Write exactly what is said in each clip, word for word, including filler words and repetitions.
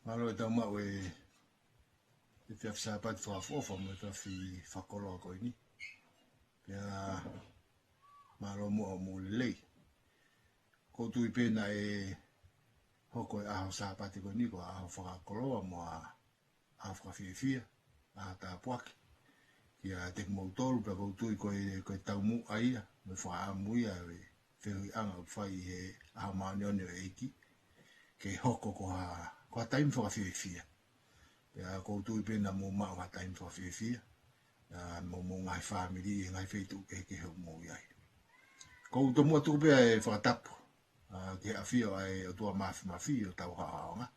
Mālō e tau maʻu e, e efiafi Sāpate fakaʻofoʻofa mo e efiafi fakakoloa ko eni. Pea mālō muʻa hoʻomou lelei. ʻOku ou tui pē naʻe hoko e ʻaho Sāpate ko eni ko e ʻaho fakakoloa mo e ʻaho fakafiefia, ʻaho tāpuaki kiate kimoutolu, pea ʻoku ou tui ko e, ko e taumuʻa ia mo e fakaʻamu ia ʻo e fehuʻiʻanga ʻoku fai ʻi he ʻaho māʻoniʻoni ʻo e ʻEiki, ke hoko ko ha, ko ha taimi fakafiefia. Pea ʻoku ou tui pē naʻa mou maʻu ha taimi fakafiefia, ʻa, mo homou ngaahi fāmili, he ngaahi feituʻu kehekehe ʻoku mou ʻi ai. ʻOku ou tomuʻa tuku pē ʻa e fakatapu, ʻa, ki he ʻafio ʻa e ʻOtua Māfimafi ʻi hotau haʻohaʻonga.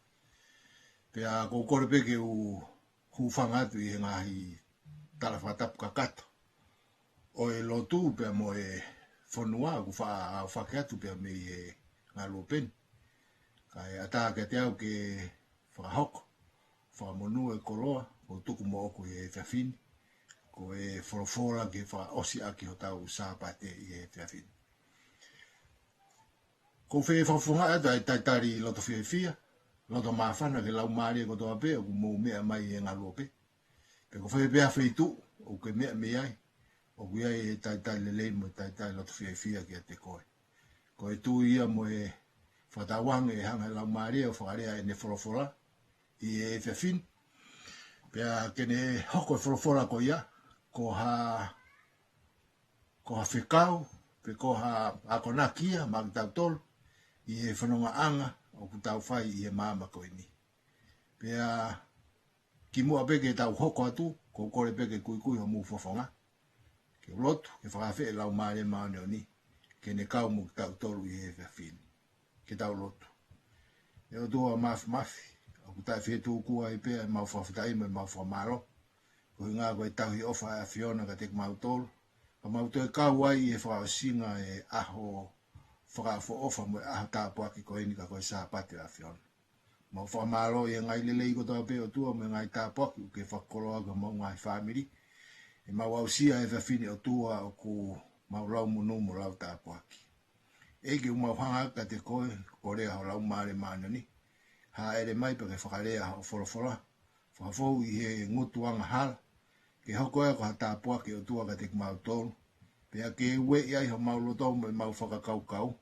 Pea ʻoku ou kole pē ke u hūfanga atu ʻi he ngaahi tala fakatapu kakato ʻo e lotu pea mo e fonua ʻoku faʻa aofaki atu pea mei he ngaluope ni. Kae ʻatā kiate au ke fakahoko, fakamonū e koloa, ʻo tuku moʻoku ʻi he efiafi ni, ko e folofola ke fakaʻosi ʻaki hotau Sāpate ʻi he efiafi ni. ʻOku ou fie fakafofongaʻi atu ʻa e talitali loto fiefia, loto māfana ki he laumālie kotoa pē ʻoku mou meʻa mai ʻi he ngaluope. Pe ko fē pē ha feituʻu ʻoku ke meʻa mei ai, ʻoku ʻi ai e talitali lelei mo e talitali loto fiefia kiate koe. Ko e tui ia mo e fakatauange ʻe hanga ʻe he laumālie ʻo fakalea ʻene folofola ʻi he efiafi ni. Pea ke ne hoko e folofola ko ia ko ha, ko ha fekau, pe ko ha akonaki ia maʻa kitautolu ʻi he fonongaʻanga ʻoku tau fai ʻi he māmani ko eni. Pea kimuʻa pē ke tau hoko atu, ʻoku ou kole pē ke kuikui homou fofonga. Ke u lotu, ke fakaafeʻi e Laumālie Māʻoniʻoni ke ne kau mo kitautolu ʻi he efiafi ni. Ke tau lotu. ʻE ʻOtua Māfimafi, ʻoku taʻefetuku ai pē ʻemau fakafetaʻi mo ʻemau fakamālō. Koeʻuhinga ko e tauhi ʻofa ʻa e ʻAfiona kiate kimautolu, ka mau toe kau ai ʻi he fakaʻosinga e ʻaho fakaʻofoʻofa mo e ʻaho tāpuaki ko eni ka ko e Sāpate ʻo e ʻAfiona. Mau fakamālō ʻi he ngaahi lelei kotoa pē ʻOtua mo e ngaahi tāpuaki ʻoku ke fakakoloa ki homau ngaahi fāmili. ʻEmau aʻusia e efiafi ni ʻOtua ʻoku mau lau monū mo lau tāpuaki. ʻEiki, ʻoku mau hanga kiate koe, ko e lea ho Laumālie Māʻoniʻoni. Hāʻele mai pea ke fakalea hoʻo folofola, fakafou ʻi he ngutu angahala, ke hoko ia ko ha tāpuaki ʻOtua kiate kimautolu, pea ke ueʻi ai homau loto mo ʻemau fakakaukau,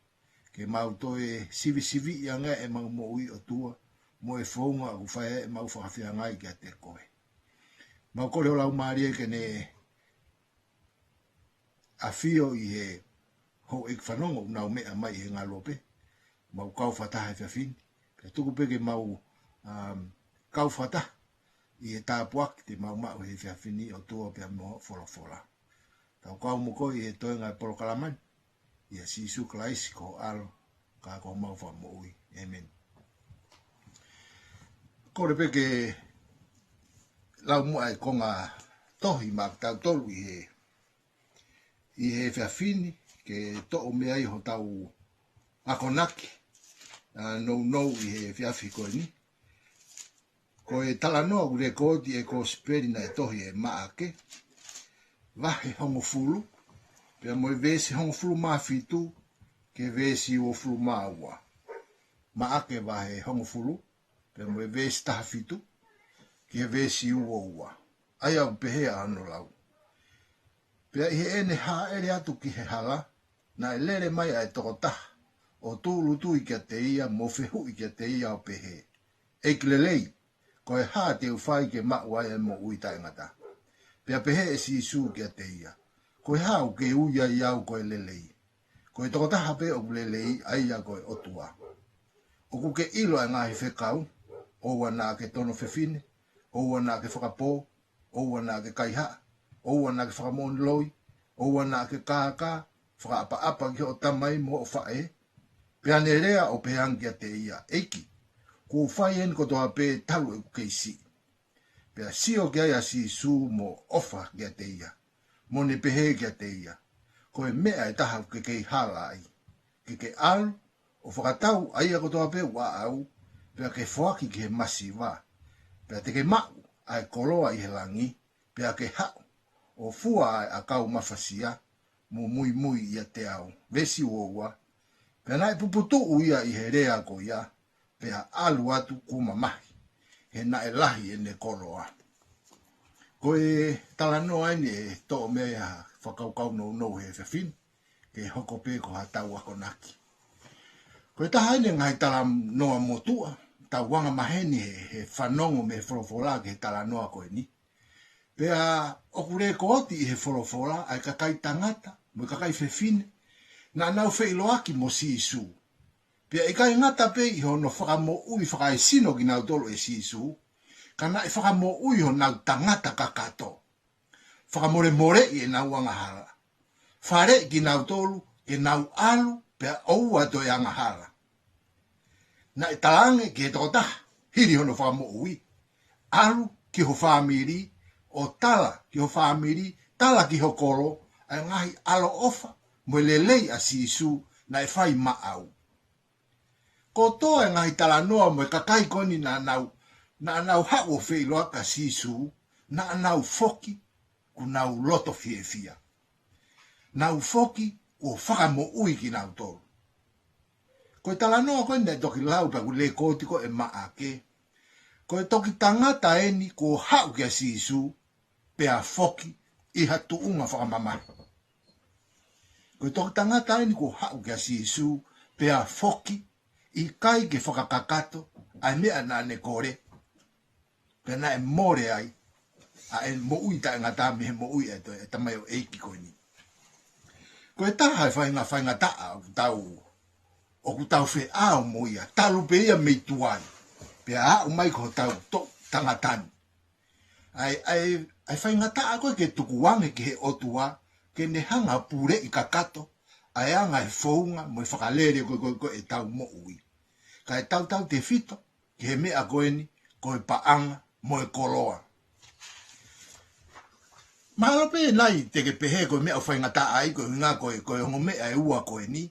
ke mau toe sivisiviʻi ange ʻemau moʻui ʻOtua, mo e founga ʻoku fai ai ʻemau fakafeangai kiate koe. Mau kole ho Laumālie ke ne ʻafio ʻi he houʻeiki fanongo ʻoku nau meʻa mai ʻi he ngaluope. Mau kau fakataha he efiafi ni. Pea tuku pē ke mau, um, kau fakataha ʻi he tāpuaki te mau maʻu he efiafi ni ʻOtua pea mo hoʻo folofola. Tau kau mo koe ʻi he toenga e polokalama ni. ʻIa Sīsū Kalaisi ko ho ʻAlo, ka ko homau Fakamoʻui. ʻĒmeni. Kole pē ke lau muʻa e konga tohi maʻa kitautolu ʻi he, ʻi he efiafi ni, ke toʻo mei ai hotau akonaki, ʻa, nounou ʻi he efiafi ko eni. Ko e talanoa ʻoku lekooti ʻi he Kosipeli naʻe tohi ʻe Maʻake, vahe hongofulu, pea mo e veesi hongofulu mā fitu ki he veesi uofulu mā ua. Maʻake vahe hongofulu, pea mo e veesi taha fitu ki he veesi uofulu mā ua. ʻA ia ʻoku pehē ʻa hono lau: Pea ʻi heʻene hāʻele atu ki he hala, naʻe lele mai ʻa e tokotaha, ʻo tūʻulutui kiate ia, mo fehuʻi kiate ia, ʻo pehē, ʻEiki lelei, ko e hā te u fai ke maʻu ai ʻa e moʻui taʻengata? Pea pehē ʻe Sīsū kiate ia, Ko e hā ʻoku ke ui ai au ko e lelei? Ko e tokotaha pē ʻoku lelei, ʻa ia ko e ʻOtua. ʻOku ke ʻilo ʻa e ngaahi fekau: ʻOua naʻa ke tono fefine, ʻoua naʻa ke fakapō, ʻoua naʻa ke kaihaʻa, ʻoua naʻa ke fakamoʻoni loi, ʻoua naʻa ke kākā, fakaʻapaʻapa ki hoʻo tamai mo hoʻo faʻē. Pea ne lea ʻo pehē ange kiate ia, ʻEiki, kuo u fai eni kotoa pē talu ʻeku kei siʻi. Pea sio ki ai ʻa Sīsū mo ʻofa kiate ia, mo ne pehē kiate ia, Ko e meʻa ʻe taha ʻoku ke kei hala ai. Ke ke ʻalu, ʻo fakatau ʻa ia kotoa pē ʻoku ʻaʻau, pea ke foaki ki he masiva, pea te ke maʻu ʻa e koloa ʻi he langi, pea ke haʻu, ʻo fua ʻa e ʻakau mafasia, mo muimui ʻiate au. Veesi uofulu mā ua. Pea naʻe puputuʻu ia ʻi he lea ko ia, pea ʻalu atu kuo mamahi. he naʻe lahi ʻene koloa. Ko e talanoa eni ʻe toʻo mei ai ha fakakaukau nounou he efiafi ni, ke hoko pē ko haʻatau akonaki. Ko e taha eni e ngaahi talanoa motuʻa, tau anga maheni he, he fanongo mei he folofola ki he talanoa ko eni. Pea ʻoku lekooti ʻi he folofola ʻa e kakai tangata mo e kakai fefine naʻa nau feʻiloaki mo Sīsū. Pea ʻikai ngata pē ʻi hono fakamoʻui fakaesino kinautolu ʻe Sīsū, ka naʻe fakamoʻui honau tangata kakato. Fakamolemoleʻi ʻenau angahala. Faleʻi kinautolu ke nau ʻalu pea ʻoua toe angahala. Naʻe talaange ki he tokotaha, hili hono fakamoʻui, ʻalu ki ho fāmili, ʻo tala ki ho fāmili, tala ki ho kolo, ʻa e ngaahi ʻaloʻofa mo e lelei ʻa Sīsū naʻe fai maʻau. Kotoa e ngaahi talanoa mo e kakai ko eni naʻa nau, naʻa nau haʻu ʻo feʻiloaki kia Sīsū, naʻa nau foki, kuo nau loto fiefia. Nau foki ʻo fakamoʻui kinautolu. Ko e talanoa ko eni naʻe toki lau pea ʻoku lekooti ko ē ʻe Maʻake. Ko e toki tangata eni kuo haʻu kia Sīsū, pea foki ʻi ha tuʻunga fakamamahi. Ko e toki tangata eni kuo haʻu kia Sīsū, pea foki, ʻikai ke fakakakato ʻa e meʻa naʻa ne kole. Pea naʻe mole ai ʻa e moʻui taʻengata mei he moʻui ʻa e toe, ʻa e tamaioʻeiki ko eni. Ko e taha e fainga, faingataʻa ʻoku tau, ʻoku tau feʻao mo ia, talu pē ia mei tuai, pea aʻu mai ko hotau toʻu tangata ni. ʻA e, ʻa e, ʻa e faingataʻa ko ē ke tukuange ki he ʻOtua, ke ne hanga puleʻi kakato ʻa e anga e founga mo e fakalele ko ē, ko ē, ko ē ʻetau moʻui. Kae tautautefito ki he meʻa ko eni, ko e paʻanga mo e koloa. Mahalo pē nai te ke pehē ko e meʻa ʻoku faingataʻa ai, ko e ʻuhinga ko e, ko e ongo meʻa ʻe ua ko eni,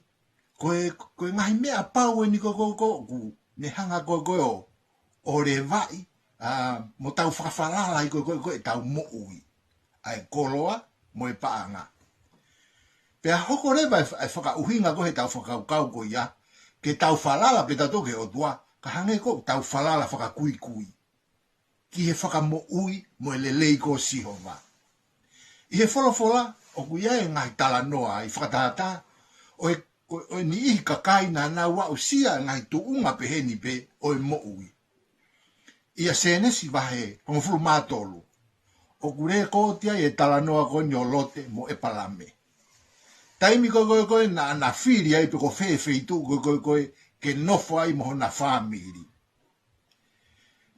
ko e, ko e ngaahi meʻa pau eni ko ē, ko ē, ko ē, ʻoku ne hanga ko ē, ko ē ʻo, ʻo levaʻi, ʻa, mo tau fakafalala ai ko ē, ko ē, ko ē ʻetau moʻui. ʻA e koloa mo e paʻanga. Pea hoko leva e fa-, e fakaʻuhinga ko ē heʻetau fakakaukau ko ia, ke tau falala pē tautolu ki he ʻOtua, ka hangē ko ē ʻoku tau falala fakakuikui ki he fakamoʻui mo e lelei ko Sihova. ʻI he folofola, ʻoku ʻi ai e ngaahi talanoa ʻi he fakatātā ʻo e, ʻo e, ʻo e niʻihi kakai naʻa nau aʻusia e ngaahi tuʻunga peheni pē ʻo e moʻui. ʻIa Sēnesi vahe hongofulu mā tolu, ʻoku lekooti ai e talanoa ko eni ʻo Lote mo ʻEpalame. Taimi ko ē, ko ē, ko ē naʻa na fili ai pe ko fē feituʻu ko ē, ko ē, ko ē ke nofo ai mo hona fāmili.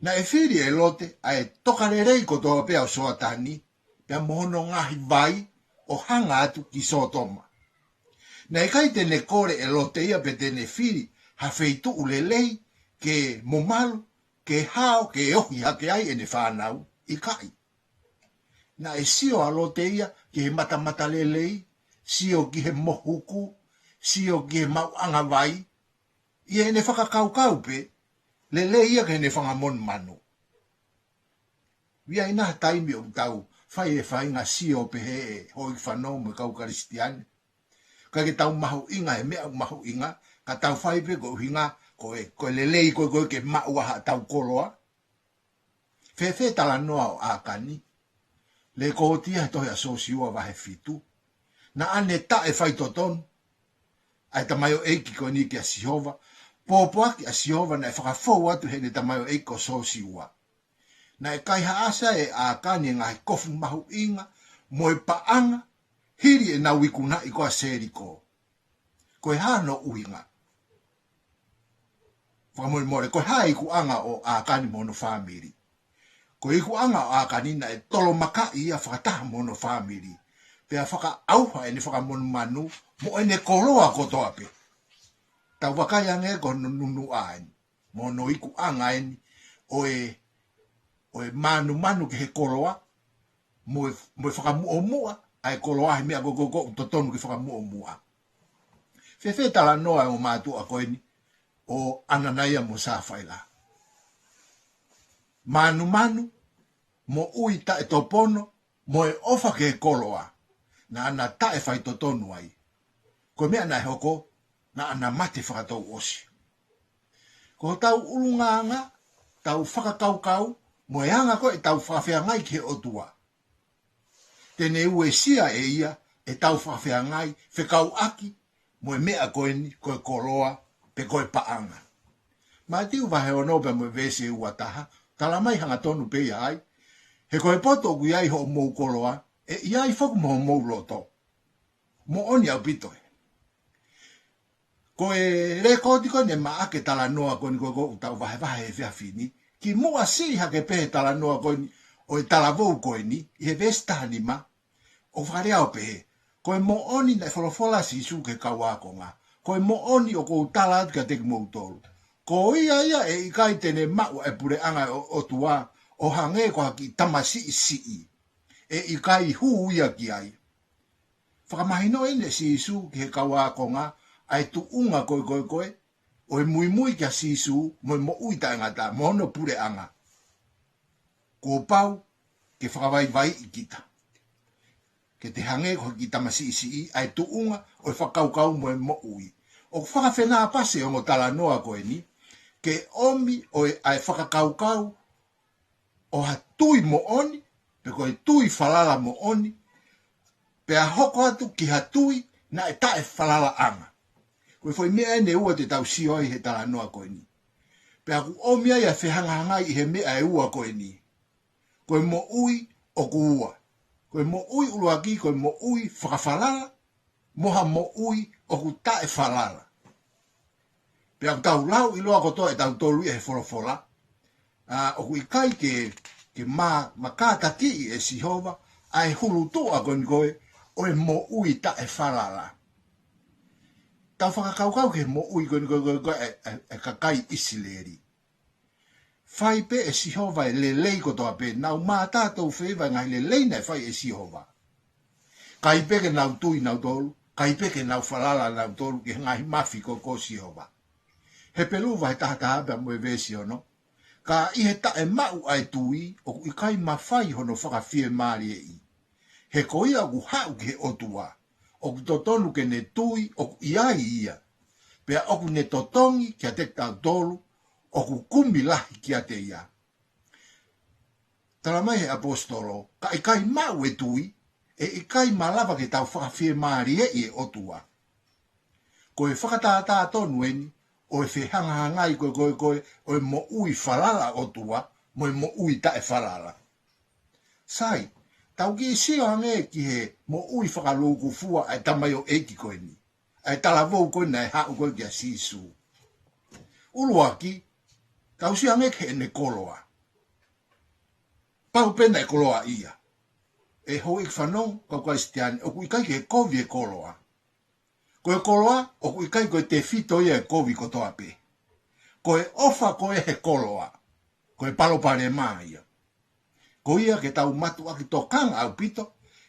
Naʻe fili ʻe Lote ʻa e tokalelei kotoa pē ʻo Soatani, pea mo hono ngaahi vai ʻo hanga atu ki Sōtoma. Naʻe ʻikai te ne kole ʻe Lote ia pe te ne fili ha feituʻu lelei ke mo malu, ke hao, ke ohi hake ai ʻene fānau, ʻikai. Naʻe sio ʻa Lote ia ki he matamatalelei, sio ki he mohuku, sio ki he maʻuʻanga vai, ʻi heʻene fakakaukau pē, lelei ia ki heʻene fanga monumanu. ʻI ai nai ha taimi ʻoku tau fai e faʻahinga sio pehē ʻe houʻeiki fanongo mo e kau Kalisitiane. ʻIkai ke tau mahuʻinga he meʻa ʻoku mahuʻinga, ka tau fai pē ko e ʻuhinga ko e, ko e lelei ko ē, ko ē ke maʻu ʻa haʻatau koloa. Fēfē talanoa ʻo ʻAkani? Lekooti ia he tohi ʻa Sōsiua vahe fitu. Naʻa ne taʻefaitotonu ʻa e tamaioʻeiki ko eni kia Sihova, pōpoaki ʻa Sihova naʻe fakafou atu heʻene tamaioʻeiki ko Sōsiua. Naʻe kaihaʻasi ʻe ʻAkani e ngaahi kofu mahuʻinga mo e paʻanga hili ʻenau ikunaʻi ko ē ʻa Seliko. Ko e hā hono ʻuhinga? Fakamolemole, ko e hā e ikuʻanga ʻo ʻAkani mo hono fāmili? Ko e ikuʻanga ʻo ʻAkani naʻe tolomakaʻi ia fakataha mo hono fāmili. Pea fakaʻauha ʻene fanga monumanu mo ʻene koloa kotoa pē. Tau vakai ange ko hono nunuʻa eni mo hono ikuʻanga eni ʻo e, ʻo e manumanu ki he koloa, mo e, mo e fakamuʻomuʻa ʻa e koloa he meʻa ko ē, ko ē, ko ē ʻoku totonu ke fakamuʻomuʻa. Fēfē talanoa ʻo e ongo mātuʻa ko eni ʻo ʻAnanaia mo Sāfaila? Manumanu, moʻui taʻetopono, mo e ʻofa ki he koloa, naʻa na taʻefaitotonu ai. Ko e meʻa naʻe hoko, naʻa na mate fakatouʻosi. Ko hotau ʻulungaanga, ʻetau fakakaukau, mo e anga ko ē ʻetau fakafeangai ki he ʻOtua. Te ne uesia ʻe ia ʻetau fakafeangai fekauʻaki mo e meʻa ko eni, ko e koloa pe ko e paʻanga. Mātiu vahe ono pea mo e veesi ua taha, talamai hangatonu pē ia ai: He ko e poto ʻoku ʻi ai hoʻomou koloa, ʻe ʻi ai foki mo homou loto. Moʻoni ʻaupito ē. Ko e lekooti ko eni ʻa e Maʻake talanoa ko eni ko ē ʻoku tau vahevahe he efiafi ni, kimuʻa siʻi hake pē he talanoa ko eni ʻo e talavou ko eni, ʻi he veesi taha nima, ʻoku fakalea ʻo pehē: Ko e moʻoni naʻe folofola ʻa Sīsū ki he kau ākonga, ko e moʻoni ʻoku ou tala atu kiate kimoutolu, ko ia ia ʻe ʻikai te ne maʻu ʻa e puleʻanga ʻo e ʻOtua ʻo hangē ko ha kiʻi tamasiʻi siʻi, ʻe ʻikai hū ia ki ai. Fakamahinoʻi ʻe Sīsū ki he kau ākonga ʻa e tuʻunga ko ē, ko ē, ko ē ʻo e muimui kia Sīsū mo e moʻui taʻengata mo hono puleʻanga. Kuo pau ke fakavaivaiʻi kita, ke te hangē ko ha kiʻi tamasiʻi siʻi, ʻa e tuʻunga ʻo e fakakaukau mo e moʻui. ʻOku fakafenāpasi ʻa e ongo talanoa ko eni ke ʻomi ʻo e, ʻa e fakakaukau ʻo ha tui moʻoni, pe ko e tui falala moʻoni, pea hoko atu ki ha tui naʻe taʻefalalaʻanga. Ko e foʻi meʻa eni ʻe ua te tau sio ai he talanoa ko eni. Pea ʻoku ʻomi ai ʻa e fehangahangai ʻi he meʻa ʻe ua ko eni. Ko e moʻui ʻoku ua. Ko e moʻui ʻuluaki, ko e moʻui fakafalala, mo ha moʻui ʻoku taʻefalala. Pea ʻoku tau lau ʻiloa kotoa ʻe tautolu ia he folofola, ʻa, ʻoku ʻikai ke, ke ma-, makātakiʻi ʻe Sihova ʻa e hulutuʻa ko eni ko ē ʻo e moʻui taʻefalala. Tau fakakaukau ki he moʻui ko eni ko ē, ko ē, ko ē ʻa e, ʻa e, ʻa e kakai ʻIsileli. Fai pē ʻe Sihova e lelei kotoa pē, nau mātā tofu ʻi he ngaahi lelei naʻe fai ʻe Sihova. ʻIkai pē ke nau tui nautolu, ʻikai pē ke nau falala nautolu ki he ngaahi mafi ko ē ʻo Sihova. Hepelū vahe taha taha pea mo e veesi ono: Ka ʻi he taʻemaʻu ʻa e tui, ʻoku ʻikai mafai hono fakafiemālieʻi. He ko ia ʻoku haʻu ki he ʻOtua, ʻoku totonu ke ne tui ʻoku ʻi ai ia, pea ʻoku ne totongi kiate kitautolu ʻoku kumi lahi kiate ia. Talamai he ʻaposetolo, ka ʻikai maʻu e tui, ʻe ʻikai malava ke tau fakafiemālieʻi e ʻOtua. Ko e fakatātā tonu eni ʻo e fehangahangai ko ē, ko ē, ko ē ʻo e moʻui falala ʻOtua mo e moʻui taʻefalala. Sai, tau kiʻi sio ange ki he moʻui fakalūkufua ʻa e tamaioʻeiki ko eni, ʻa e talavou ko ē naʻe haʻu ko ē kia Sīsū. ʻUluaki, tau sio ange ki heʻene koloa. Pau pē naʻe koloaʻia. ʻE houʻeiki fanongo, kau Kalisitiane, ʻoku ʻikai ke kovi e koloa. Ko e koloa ʻoku ʻikai ko e tefito ia e kovi kotoa pē. Ko e ʻofa ko ē he koloa, ko e palopalema ia. Ko ia ke tau mātuʻaki tokanga ʻaupito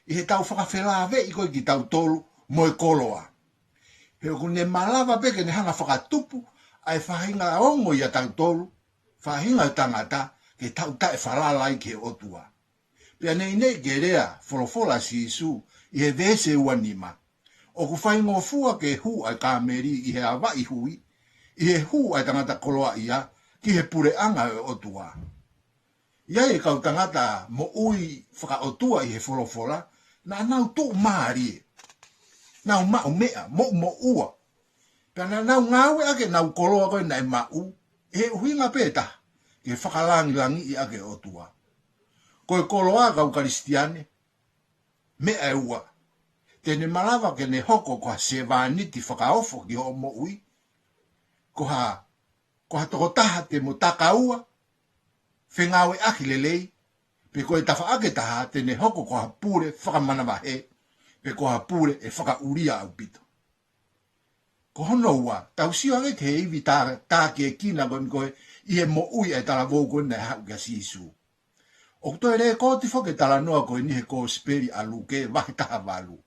ʻi heʻetau fakafelāveʻi ko ē kitautolu mo e koloa. He ʻoku ne malava pē ke ne hanga ʻo fakatupu ʻa e faʻahinga ongo ʻia tautolu, faʻahinga ʻo e tangata, ke tau taʻefalala ai ki he ʻOtua. Pea neʻineʻi ke lea folofola ʻa Sīsū ʻi he veesi ua nima, ʻoku faingofua ke hū ʻa e kāmeli ʻi he avaʻi hui, ʻi he hū ʻa e tangata koloaʻia ki he puleʻanga ʻo e ʻOtua. ʻI ai e kau tangata moʻui fakaʻotua ʻi he folofola, naʻa nau tuʻumālie, nau maʻu meʻa, moʻumoʻua. Pea naʻa nau ngāueʻaki ʻenau koloa ko ē naʻe maʻu, ʻi he ʻuhinga pē taha, ke fakalangilangiʻi ʻaki e ʻOtua. Ko e koloa, kau Kalisitiane, meʻa ʻe ua te ne malava ke ne hoko ko ha sevāniti fakaofo ki hoʻo moʻui, ko ha, ko ha tokotaha te mo takaua, fengāueʻaki lelei, pe ko e tafaʻaki ʻe taha te ne hoko ko ha pule fakamanavahē, pe ko ha pule ʻe fakaʻulia ʻaupito. Ko hono ua, tau sio ange ki he ivi tā, tākiekina ko eni ko ē ʻi he moʻui ʻa e talavou ko ē naʻe haʻu kia Sīsū. ʻOku toe lekooti foki e talanoa ko eni he Kosipeli ʻa Luke vahe taha valu.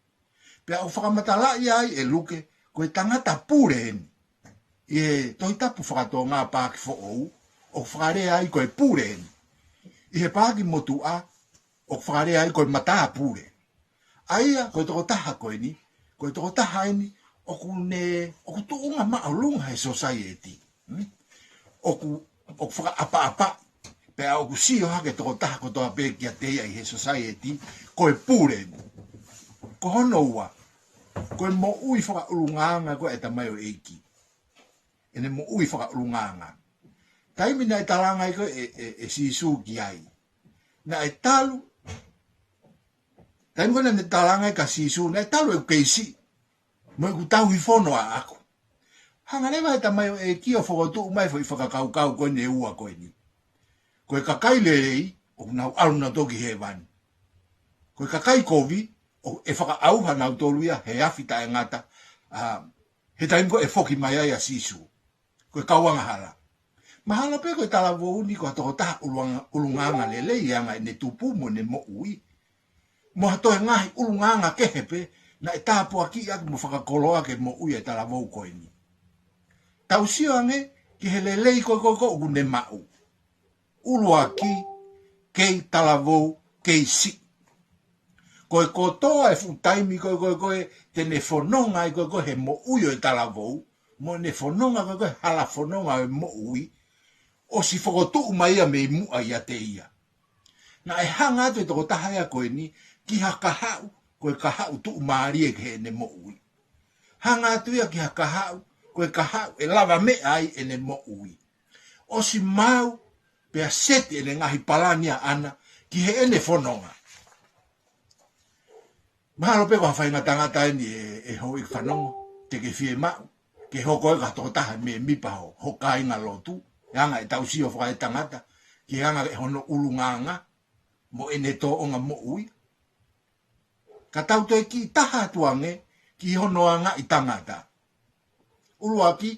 Pea ʻoku fakamatalaʻi ai ʻe Luke ko e tangata pule eni. ʻI he Tohi Tapu faka-Tonga paaki foʻou, ʻoku fakalea ai ko e pule eni. ʻI he paaki motuʻa, ʻoku fakalea ai ko e matāpule. ʻA ia, ko e tokotaha ko eni, ko e tokotaha eni ʻoku ne, ʻoku tuʻunga māʻolunga he sōsaieti. Hmm? ʻOku ʻoku fakaʻapaʻapaʻi, pea ʻoku sio hake tokotaha kotoa pē kiate ia ʻi he society, ko e pule eni. Ko hono ua, ko e moʻui fakaʻulungaanga ko ē ʻa e tamaioʻeiki. ʻEne moʻui fakaʻulungaanga. Taimi naʻe talaange ai ko ē ʻe, ʻe, ʻe Sīsū ki ai, naʻe talu, taimi ko ē naʻe talaange ai kia Sīsū, naʻe talu ʻeku kei siʻi, mo ʻeku tauhi fono ʻaʻaku. Hanga leva ʻe he tamaioʻeiki ʻo fokotuʻu mai foʻi fakakaukau ko eni ʻe ua ko eni. Ko e kakai lelei, ʻoku nau ʻalu nautolu ki hēvani. Ko e kakai kovi, ʻoku, ʻe fakaʻauha nautolu ia he afi taʻengata, ʻa, he taimi ko ē ʻe foki mai ai ʻa Sīsū. Ko e kau angahala. Mahalo pē ko e talavou ni ko ha tokotaha ʻulungaanga, ʻulungaanga lelei ʻi he anga ʻene tupu mo ʻene moʻui. Mo ha toe ngaahi ʻulungaanga kehe pē, naʻe tāpuakiʻi ʻaki mo fakakoloa ʻaki e moʻui ʻa e talavou ko eni. Tau sio ange ki he lelei ko ē ko ē ko ē ʻoku ne maʻu. ʻUluaki, kei talavou, kei siʻi. Ko e kotoa e fuʻu taimi ko ē ko ē ko ē te ne fononga ai ko ē ko ē he moʻui ʻo e talavou, mo ʻene fononga ko ē ko ē he hala fononga ʻo e moʻui, ʻosi fokotuʻu mai ia mei muʻa ʻiate ia. Naʻe hanga atu e tokotaha ia ko eni ki ha kahaʻu, ko e kahaʻu tuʻumālie ki heʻene moʻui. Hanga atu ia ki ha kahaʻu, ko e kahaʻu ʻe lavameʻa ai ʻene moʻui. ʻOsi maau, pea seti ʻene ngaahi palani ʻaʻana ki heʻene fononga. Mahalo pē ko ha faʻahinga tangata eni ʻe, ʻe houʻeiki fanongo, te ke fiemaʻu ke hoko ʻo ka tokotaha mēmipa ho, ho kāinga lotu, he anga ʻetau sio fakaetangata ki he anga ʻe hono ʻulungaanga mo ʻene tōʻonga moʻui. Ka tau toe kiʻi taha atu ange ki hono angaʻi tangata. ʻUluaki,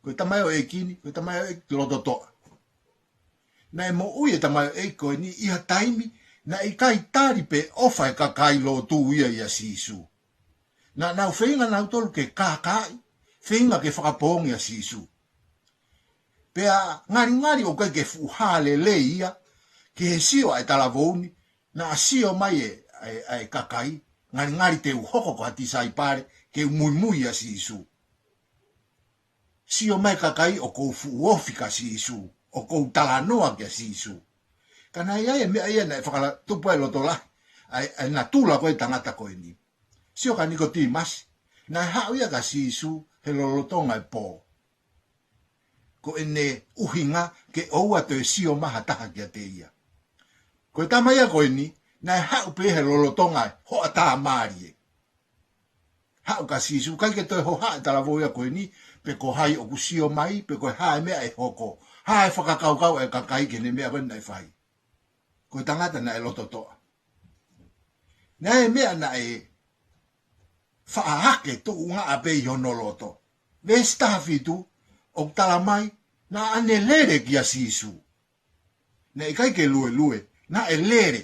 ko e tamaioʻeiki ni, ko e tamaioʻeiki lototoʻa. Naʻe moʻui e tamaioʻeiki ko eni ʻi ha taimi naʻe ʻikai tali pe ʻofa e kakai lotu ia ʻia Sīsū. Naʻa nau feinga nautolu ke kākaaʻi, feinga ke fakapoongi ʻa Sīsū. Pea ngalingali ʻoku ʻikai ke fuʻu hā lelei ia ki he sio ʻa e talavou ni, naʻa sio mai e, e, e kakai, ngalingali te u hoko ko ha tisaipale, ke u muimui ʻia Sīsū. Sio mai kakai ʻoku ou fuʻu ofi kia Sīsū, ʻoku ou talanoa kia Sīsū. Ka naʻe ʻi ai e meʻa ia naʻe fakalatupu ai e loto lahi ʻa e, ʻa e natula ko ē tangata ko eni. Sio kia Nikotīmasi, naʻe haʻu ia kia Sīsū he lolotonga e pō. Ko ʻene ʻuhinga ke ʻoua toe sio mai ha taha kiate ia. Ko e tama ia ko eni, naʻe haʻu pē he lolotonga e hoʻatā mālie. Haʻu kia Sīsū, ʻikai ke toe hohaʻa e talavou ia ko eni, pe ko hai ʻoku sio mai, pe ko e hā e meʻa ʻe hoko, hā e fakakaukau ʻa e kakai ki heʻene meʻa ko eni naʻe fai. Ko e tangata naʻe lototoʻa. Naʻe meʻa naʻe faʻa hake tuʻunga pē ʻi hono loto. Veesi taha fitu, ʻoku tala mai, naʻa ne lele kia Sīsū. Naʻe ʻikai ke luelue, naʻe lele.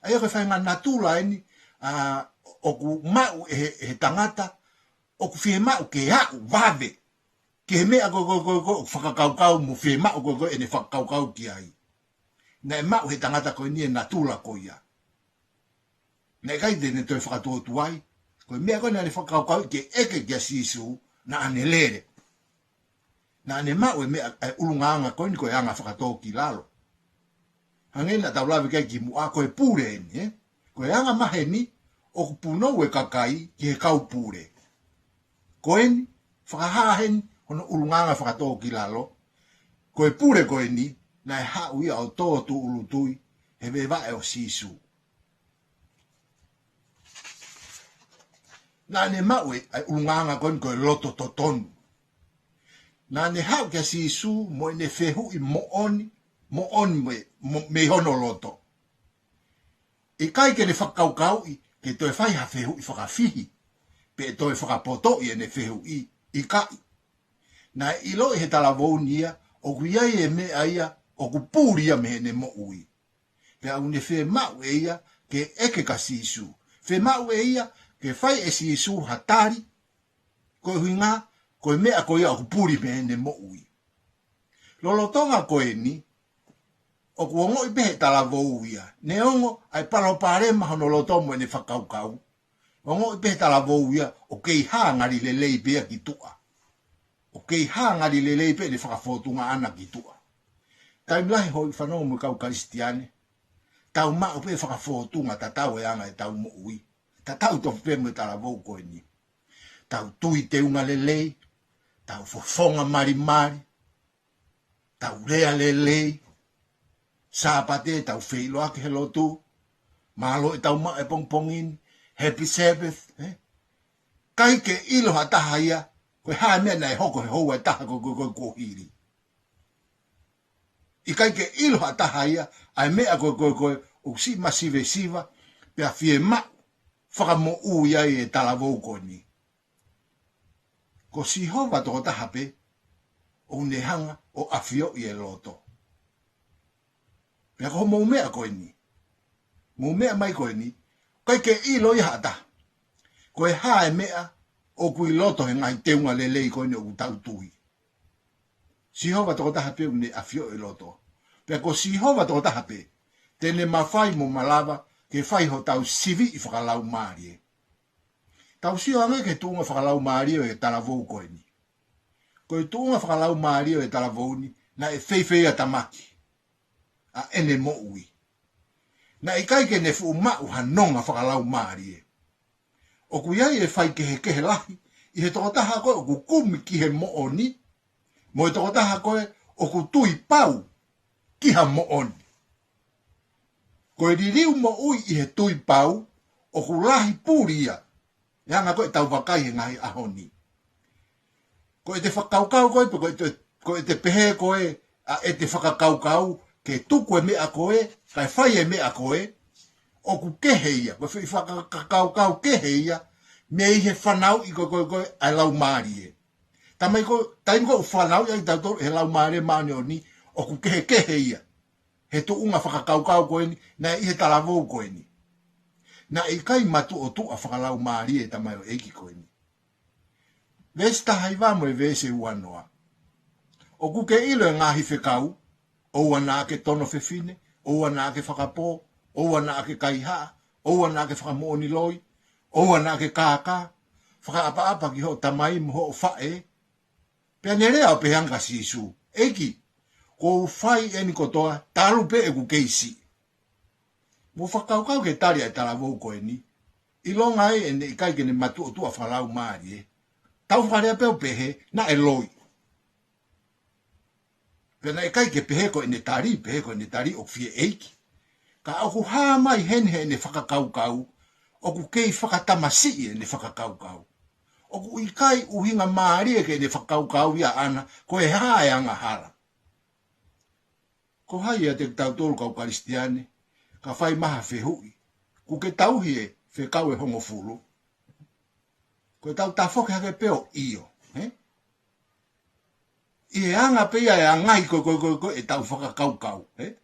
ʻA ia ko e faʻahinga natula eni, ʻa, ʻoku maʻu ʻe he, ʻe he tangata, ʻoku fiemaʻu ke aʻu vave ki he meʻa ko ē ko ē ko ē ko ē ʻoku fakakaukau mo fiemaʻu ko ē ko ē ʻene fakakaukau ki ai. Naʻe maʻu he tangata ko eni e natula ko ia. Naʻe ʻikai te ne toe fakatuotuai. Ko e meʻa ko ē naʻa ne fakakaukau ke ʻeke kia Sīsū, naʻa ne lele. Naʻa ne maʻu e meʻa, e ʻulungaanga ko eni ko e anga fakatōkilalo. Hangē naʻa tau lave ki ai kimuʻa, ko e pule eni, ē? Ko e anga maheni ʻoku punou e kakai ki he kau pule. Ko eni, fakahā heni hono ʻulungaanga fakatōkilalo. Ko e pule ko eni, naʻe haʻu ia ʻo tō tūʻulutui he veʻe vaʻe ʻo Sīsū. Naʻa ne maʻu e, ʻa e ʻulungaanga ko eni ko e loto totonu. Naʻa ne haʻu kia Sīsū mo ʻene fehuʻi moʻoni, moʻoni mei, mo, mei hono loto. ʻIkai ke ne fakakaukauʻi ke toe fai ha fehuʻi fakafihi, pe toe fakapotoʻi ʻene fehuʻi, ʻikai. Naʻe ʻiloʻi he talavou ni ia, ʻoku ʻi ai e meʻa ia, ʻoku puli ia mei heʻene moʻui. Pea ʻoku ne fiemaʻu ʻe ia ke ʻeke kia Sīsū. Fiemaʻu ʻe ia ke fai ʻe Sīsū ha tali, ko e ʻuhinga, ko e meʻa ko ia ʻoku puli mei heʻene moʻui. Lolotonga ko eni, ʻoku ongoʻi pē he talavou ia. Neongo ʻa e palopalema hono loto mo ʻene fakakaukau. Ongoʻi pē he talavou ia, ʻoku kei hā ngali lelei pē ia ki tuʻa. ʻOku kei hā ngali lelei pē ʻene fakafōtunga ʻaʻana ki tuʻa. Taimi lahi hoʻi fanongo mo e kau Kalisitiane, tau maʻu pē fakafōtunga tatau e anga ʻetau moʻui. Tatau tofu pē mo e talavou ko eni. Tau tui teunga lelei, tau fofonga malimali, tau lea lelei, Sāpate tau feʻiloaki he lotu, mālō ʻetau maʻu e pongipongi ni, Happy Sabbath, ē? ʻIkai ke ʻilo ha taha ia, ko e hā e meʻa naʻe hoko he houa ʻe taha ko, ko, ko, kuo hili. ʻIkai ke ʻilo ha taha ia, ʻa e meʻa ko, ko, ko, ʻoku siʻi masivesiva, pea fiemaʻu fakamoʻui ai e talavou ko eni. Ko Sihova tokotaha pē, ʻoku ne hanga ʻo ʻafioʻi e loto. Pea ko hoʻomou meʻa ko eni. Mou meʻa mai ko eni, ʻikai ke ʻilo ia ha taha. Ko e hā e meʻa ʻoku ʻi loto he ngaahi teunga lelei ko eni ʻoku tau tui. Sihova tokotaha pē ʻoku ne ʻafioʻi e loto. Pea ko Sihova tokotaha pē, te ne mafai mo malava ke fai hotau siviʻi fakalaumālie. Tau sio ange ki he tuʻunga fakalaumālie ʻo e talavou ko eni. Ko e tuʻunga fakalaumālie ʻo e talavou ni, naʻe feifeiʻatamaki ʻa ʻene moʻui. Naʻe ʻikai ke ne fuʻu maʻu ha nonga fakalaumālie. ʻOku ʻi ai e faikehekehe lahi ʻi he tokotaha ko ē ʻoku kumi ki he moʻoni, mo e tokotaha ko ē ʻoku tui pau ki ha moʻoni. Ko e liliu moʻui ʻi he tui pau, ʻoku lahi puli ia, e anga ko ē ʻetau vakai he ngaahi ʻaho ni. Ko ʻete fakakaukau ko ē, pe ko ʻete, ko ʻete pehē ko ē, ʻa ʻete fakakaukau, ke tuku e meʻa ko ē, kae fai e meʻa ko ē, ʻoku kehe ia, ko e foʻi fakakaukau kehe ia, mei he fanauʻi ko ē, ko ē, ko ē, ʻa e laumālie. Taimi ko, taimi ko ē ʻoku fanauʻi ai tautolu he Laumālie Māʻoniʻoni, ʻoku kehekehe ia. He tuʻunga fakakaukau ko eni, naʻe ʻi he talavou ko eni. Naʻe ʻikai matuʻotuʻa fakalaumālie e tamaioʻeiki ko eni. Veesi taha hiva mo e veesi ua noa. ʻOku ke ʻilo e ngaahi fekau, ʻoua naʻa ke tono fefine, ʻoua naʻa ke fakapō, ʻoua naʻa ke kaihaʻa, ʻoua naʻa ke fakamoʻoni loi, ʻoua naʻa ke kākā, fakaʻapaʻapa ki hoʻo tamai mo hoʻo faʻē. Pea ne lea ʻo pehē ange kia Sīsū, ʻEiki, kuo u fai eni kotoa, talu pē ʻeku kei siʻi. Mou fakakaukau ki he tali ʻa e talavou ko eni, ʻilonga ʻene ʻikai ke ne matuʻotuʻa fakalaumālie. Tau fakalea pē ʻo pehē, naʻe loi. Pea naʻe ʻikai ke pehē ko ʻene tali, pehē ko ʻene tali ʻoku fie ʻeiki. Ka ʻoku hā mai heni heʻene fakakaukau, ʻoku kei fakatamasiʻi ʻene fakakaukau. ʻOku ʻikai ʻuhinga mālie ke ʻene fakakaukau ia ʻana, ko e hā e angahala. Ko hai ia ʻiate kitautolu kau Kalisitiane, ka fai mai ha fehuʻi, ʻoku ke tauhi e fekau ʻe hongofulu? Ko ʻetau tafoki hake pē ʻo ʻio, ē? ʻI he anga pē ia e angai ko, ko, ko, ko ʻetau fakakaukau, ē?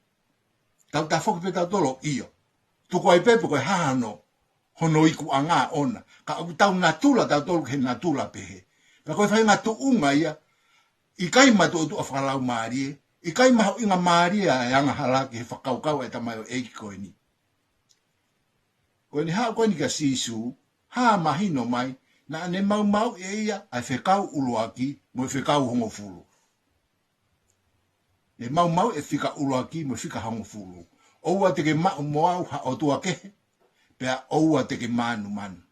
Tau tafoki pē tautolu ʻo ʻio. Tuku ai pē pe ko e hā hono, hono ikuʻanga ʻona. Ka ʻoku tau natula tautolu ki he natula pehē. Pea ko e faʻahinga tuʻunga ia, ʻikai matuʻotuʻa fakalaumālie, ʻikai mahuʻinga mālie ʻa e angahala ki he fakakaukau ʻa e tamaioʻeiki ko eni. Ko ʻene haʻu ko eni kia Sīsū, hā mahino mai, naʻa ne maumauʻi ʻe ia ʻa e fekau ʻuluaki mo e fekau hongofulu. Ne maumauʻi e fika ʻuluaki mo e fika hongofulu. ʻOua te ke maʻu mo au ha ʻotua kehe, pea ʻoua te ke mānumanu.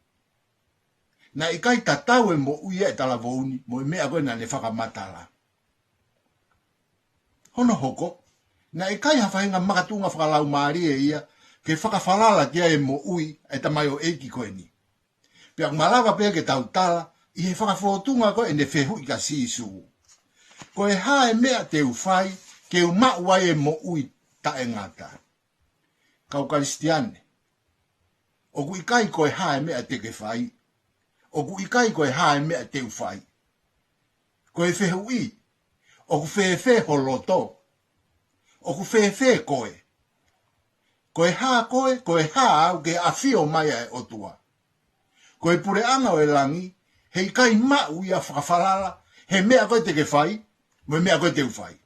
Naʻe ʻikai tatau e moʻui ʻa e talavou ni mo e meʻa ko ē naʻa ne fakamatala. Hono hoko, naʻe ʻikai ha faʻahinga makatuʻunga fakalaumālie ia ke fakafalala ki ai e moʻui ʻa e tamaioʻeiki ko eni. Pea ʻoku malava pē ke tau tala ʻi he fakafōtunga ko ē ʻene fehuʻi kia Sīsū, ko e hā e meʻa te u fai ke u maʻu ai e moʻui taʻengata? Kau Kalisitiane, ʻoku ʻikai ko e hā e meʻa te ke fai, ʻoku ʻikai ko e hā e meʻa te u fai. Ko e fehuʻi, ʻoku fēfē ho loto? ʻOku fēfē koe? Ko e hā koe, ko e hā au ke ʻafio mai ʻa e ʻOtua? Ko e puleʻanga ʻo e langi, heʻikai maʻu ia fakafalala he meʻa ko ē te ke fai mo e meʻa ko ē te u fai.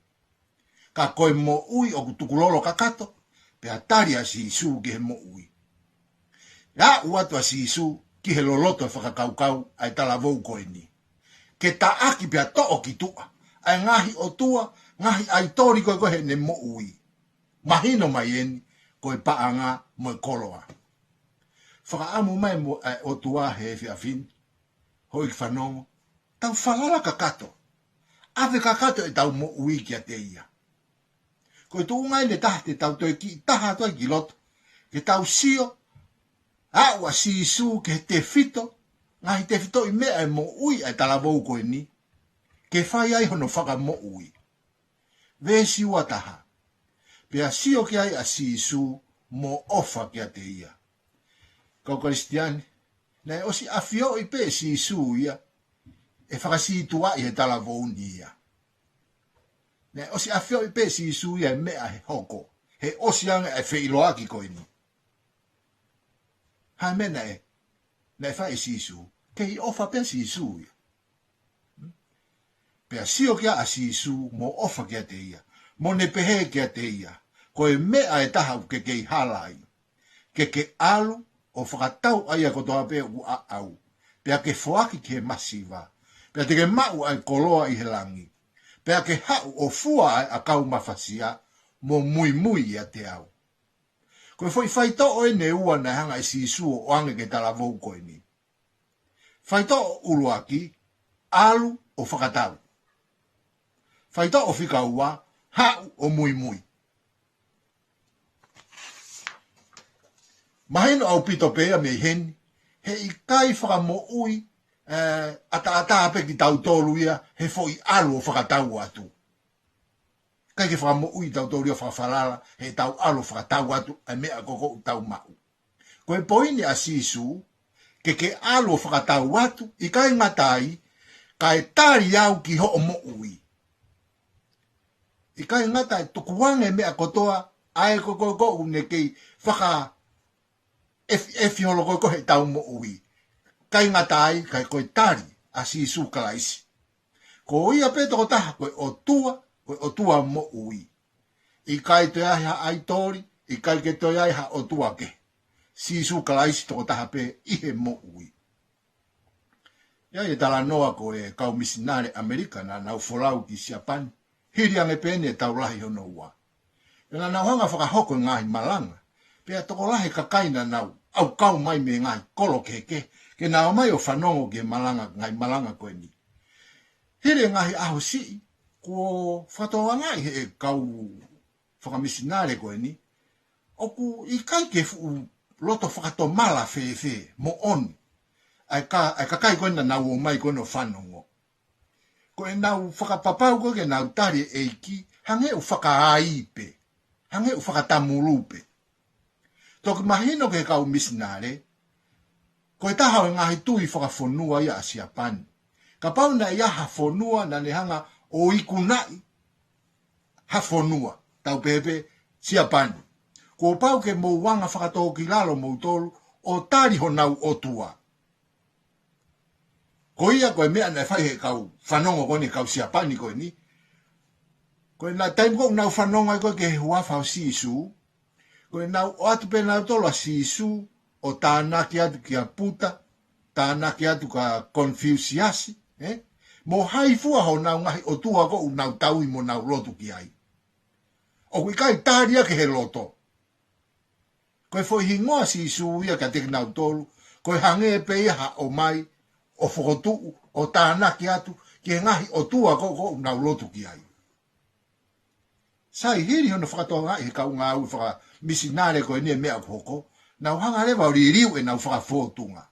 Ka ko e moʻui ʻoku tukulolo kakato, pea tali ʻa Sīsū ki he moʻui. Aʻu atu ʻa Sīsū ki he loloto e fakakaukau ʻa e talavou ko eni, ke taʻaki pea toʻo ki tuʻa ʻa e ngaahi ʻotua ngaahi ʻaitoli ko ē ko ē heʻene moʻui. Mahino mai eni, ko e paʻanga mo e koloa. Fakaʻamu mai mo e ʻOtua he efiafi ni, houʻeiki fanongo, tau falala kakato. ʻAve kakato ʻetau moʻui kiate ia. Ko e tuʻunga eni ʻe taha te tau toe kiʻi taha atu ai ki loto, ke tau sio, aʻu ʻa Sīsū ki he tefito, ngaahi tefitoʻi meʻa ʻe moʻui ʻa e talavou ko eni, ke fai ai hono fakamoʻui. Veesi ua taha. Pea sio ki ai ʻa Sīsū mo ʻofa kiate ia. Kau Kalisitiane, naʻe ʻosi ʻafioʻi pē ʻe Sīsū ia, ʻe fakasītuʻaʻi he talavou ni ia. Naʻe ʻosi ʻafioʻi pē ʻe Sīsū ia e meʻa ʻe hoko, he ʻosi ange ʻa e feʻiloaki ko eni. Hā e meʻa naʻe, naʻe fai ʻe Sīsū, kei ʻofa pē Sīsū ia. Pea sio ki ai ʻa Sīsū mo ʻofa kiate ia, mo ne pehē kiate ia, ko e meʻa ʻe taha ʻoku ke kei hala ai. Ke ke ʻalu ʻo fakatau ʻa ia kotoa pē ʻoku ʻaʻau, pea ke foaki ki he masiva, pea te ke maʻu ʻa e koloa ʻi he langi, pea ke haʻu ʻo fua ʻa e ʻakau mafasia, mo muimui ʻiate au. Ko e foʻi faitoʻo eni ʻe ua naʻe hanga ʻe Sīsū ʻo ʻoange ki he talavou ko eni. Faitoʻo ʻuluaki, ʻalu ʻo fakatau. Faitoʻo fika ua, haʻu ʻo muimui. Mahino ʻaupito pē ia mei heni, heʻikai fakamoʻui, ē, ʻataʻatā pē kitautolu ia, he foʻi ʻalu ʻo fakatau atu. ʻIkai ke fakamoʻui tautolu ia fakafalala, heʻetau ʻalu ʻo fakatau atu, ʻa e meʻa ko ē ʻoku tau maʻu. Ko e poini ʻa Sīsū, ke ke ʻalu ʻo fakatau atu, ʻikai ngata ai, kae tali au ki hoʻo moʻui. ʻIkai ngata ai, tukuange meʻa kotoa, ʻa e ko ē ko ē ʻoku ne kei faka efi, efi holo ko ē ko ē heʻetau moʻui. ʻIkai ngata ai, kae ko e tali ʻa Sīsū Kalaisi. Ko ia pē tokotaha ko e ʻOtua, ko e ʻOtua moʻui. ʻIkai toe ai ha ʻaitoli, ʻikai ke toe ai ha ʻotua kehe. Sīsū Kalaisi tokotaha pē ʻi he moʻui. ʻI ai e talanoa ko e kau misinale ʻAmelika naʻa nau folau ki Siapani. Hili ange pē eni e tau lahi hono ua. Pea naʻa nau hanga fakahoko e ngaahi malanga. Pea tokolahi e kakai naʻa nau ʻaukau mai mei he ngaahi kolo kehekehe, ke nau ō mai ʻo fanongo ki he malanga, ngaahi malanga ko eni. Hili e ngaahi ʻaho siʻi, kuo fakatokangaʻi ʻe he kau fakamisinale ko eni, ʻoku ʻikai ke fuʻu loto fakatomala fēfē, moʻoni. ʻA e ka-, ʻa e kakai ko ē naʻa nau ō mai ko ē ʻo fanongo. Ko ʻenau fakapapau ko ē ke nau tali e ʻEiki, hangē ʻoku fakaai pē, hangē ʻoku fakatamulu pē. Toki mahino ki he kau misinale, ko e taha ʻo e ngaahi tui fakafonua ia ʻa Siapani. Kapau naʻe ʻi ai ha fonua naʻa ne hanga ʻo ikunaʻi ha fonua, tau pehē pē Siapani. Kuo pau ke mou anga fakatōkilalo moutolu ʻo tali honau ʻotua. Ko ia ko e meʻa naʻe fai ʻe he kau fanongo ko eni, kau Siapani ko eni. Ko e naʻe taimi ko ē ʻoku nau fanongo ai ko ē ki he huafa ʻo Sīsū, ko ʻenau ʻoatu pē nautolu ʻa Sīsū ʻo tānaki atu kia Puta, tānaki atu kia Konifiusiasi, ē? Mo hai fua honau ngaahi ʻotua ko ē ʻoku nau tauhi mo nau lotu ki ai. ʻOku ʻikai tali ia ki he loto. Ko e foʻi hingoa Sīsū ia kiate kinautolu, ko e hangē pē ia ha ō mai ʻo fokotuʻu, ʻo tānaki atu ki he ngaahi ʻotua ko ē ʻoku nau lotu ki ai. Sai, hili hono fakatokangaʻi ʻe he kau ngāue fakamisinale ko eni e meʻa ʻoku hoko, nau hanga leva ʻo liliu ʻenau fakafōtunga.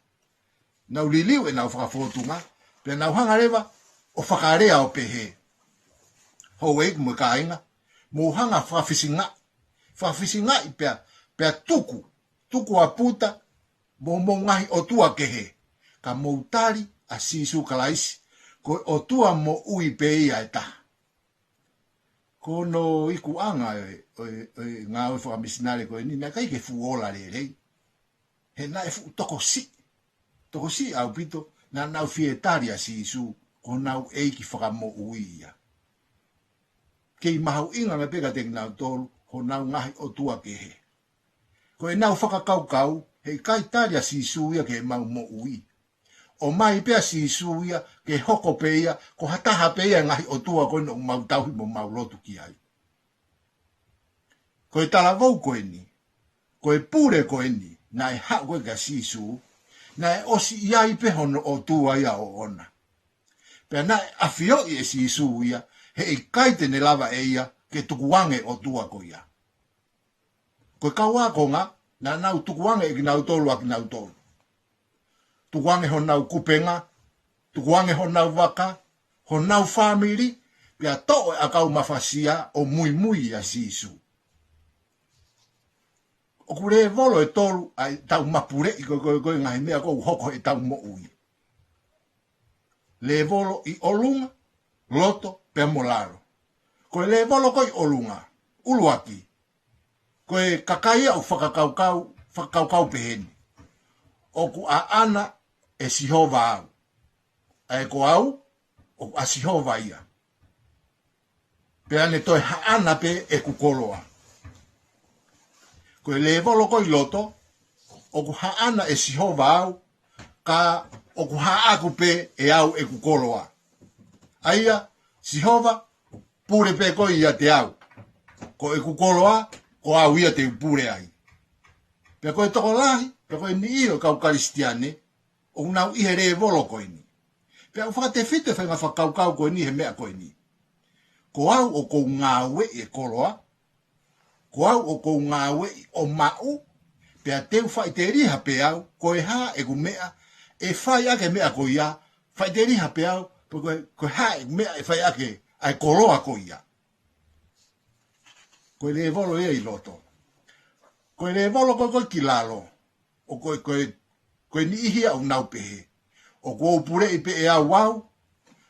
Nau liliu ʻenau fakafōtunga, pea nau hanga leva ʻo fakalea ʻo pehē, houʻeiki mo e kāinga, mou hanga fakafisingaʻi, fakafisingaʻi pea, pea tuku, tuku ʻa Puta mo hoʻomou ngaahi ʻotua kehe, ka mou tali ʻa Sīsū Kalaisi, ko e ʻOtua moʻui pē ia ʻe taha. Ko hono ikuʻanga ʻo e, ʻo e, ʻo e ngāue fakamisinale ko eni, naʻe ʻikai ke fuʻu ola lelei. He naʻe fuʻu tokosiʻi. Tokosiʻi ʻaupito, naʻa nau fie tali ʻa Sīsū ko honau ʻEiki Fakamoʻui ia. Kei mahuʻinga ange pē kiate kinautolu honau ngaahi ʻotua kehe. Ko ʻenau fakakaukau, heʻikai tali ʻa Sīsū ia ki heʻemau moʻui. ʻOmai pē ʻa Sīsū ia ke hoko pē ia ko ha taha pē ia e ngaahi ʻotua ko eni ʻoku mau tauhi mo mau lotu ki ai. Ko e talavou ko eni, ko e pule ko eni naʻe haʻu ko ē kia Sīsū, naʻe ʻosi ʻi ai pē hono ʻotua ia ʻoʻona. Pea naʻe ʻafioʻi ʻe Sīsū ia he ʻikai te ne lava ʻe ia ke tukuange ʻotua ko ia. Ko e kau ākonga, naʻa nau tukuange ʻe kinautolu ʻa kinautolu. Tukuange honau kupenga, tukuange honau vaka, honau fāmili, pea toʻo e ʻakau mafasia ʻo muimui ʻia Sīsū. ʻOku lēvolo ʻe tolu ʻa ʻetau mapuleʻi ko ē, ko ē, ko ē ngaahi meʻa ʻoku hoko heʻetau moʻui. Lēvolo ʻi ʻolunga, loto, pea mo lalo. Ko e lēvolo ko ē ʻi ʻolunga, ʻuluaki, ko e kakai ia ʻoku fakakaukau, fakakaukau peheni: ʻOku ʻaʻana ʻe Sihova au. ʻA ē ko au, ʻoku ʻa Sihova ia. Pea ne toe haʻana pē ʻeku koloa. Ko e lēvolo ko ē ʻi loto, ʻoku haʻana ʻe Sihova au, ka ʻoku haʻaku pē ʻe au ʻeku koloa. ʻA ia, Sihova, pule pē koe ʻiate au. Ko ʻeku koloa, ko au ia te u pule ai. Pea ko e tokolahi, pea ko e niʻihi ʻo e kau Kalisitiane, ʻoku nau ʻi he lēvolo ko eni. Pea ʻoku fakatefito e faʻahinga fakakaukau ko eni he meʻa ko eni. Ko au ʻoku ou ngāueʻi e koloa, ko au ʻoku ou ngāueʻi ʻo maʻu, pea te u faʻiteliha pē au, ko e hā ʻeku meʻa ʻe fai ʻaki e meʻa ko ia, faʻiteliha pē au, pe ko e, ko e hā ʻeku meʻa ʻe fai ʻaki ʻa e koloa ko ia. Ko e lēvolo ia ʻi loto. Ko e lēvolo ko ē, ko ē ki lalo, ʻoku ko e, ko e, ko e niʻihi ia ʻoku nau pehē: ʻOku ou puleʻi pē ʻe au au,